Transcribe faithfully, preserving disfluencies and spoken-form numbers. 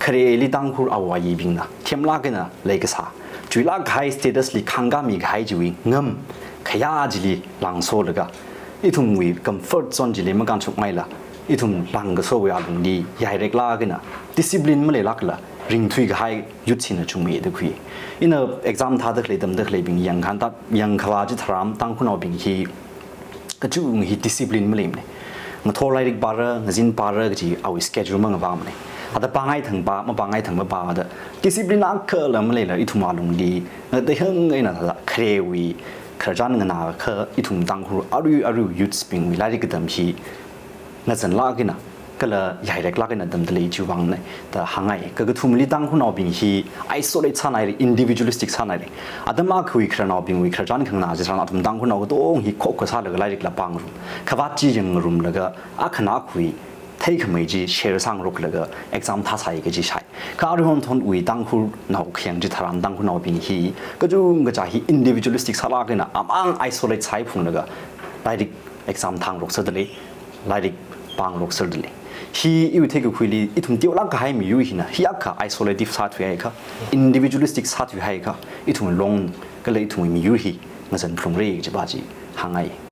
khareli Tangkhul awui ayibingna themlāk eina leikasā, chuilāk kahai status li khāngkāmi kahai chiwui ngam khayā chili langsolaga, ithumwui comfort zone chili makānshokngaila, ithum langkasowui alungli yaireklāk eina discipline maleilākla ringthui kahai youth sina chungmeida khui. Ina exam thāda khalei tamda khaleibing yangkhan ta, yangkhavā chitharan Tangkhulnaobing hi kachung hi discipline maleimana. Ngathor lairik pāra, ngazin pāra kaji awui schedule mangavāmana. Ada pāngai thang pā, mapāngai thang mapāda, discipline akhala maleila ithum alungli ngatei hang eina la kharewui khararchan nganākha ithum Tangkhul arui arui youths bingwui lairik katam hi ngazanlāk eina kala yaireklāk eina tamda lei chiwui vangna da hāngngai. Kakathumali Tangkhulnaobing hi isolate sānaira, individualistic sānaira. Atam akhawui khararnaobingwui khararchan khanganā chitharan athum Tangkhulnao katonga hi khokkha sālaga lairikla pāngarum. Khavāt chi yangngarumlaga akhana akhui theikhamei chi share sāngaroklaga exam thāsai kaji shai. Kha aruihon thonwui Tangkhulnao khayang chitharan Tangkhulnaobing hi kachungkha chi hi individualistic sālāk eina amang isolate sāphunglaga lairik exam thāngarokserda lei, lairik pāngarokserda lei. Hi iwui theikakhuili ithum teolāk kahai miyur hina hi akha isolative sāthuihaikha, individualistic sāthuihaikha, ithum long kala ithum miyur hi ngazan phalungra kajipa chi hāngngai.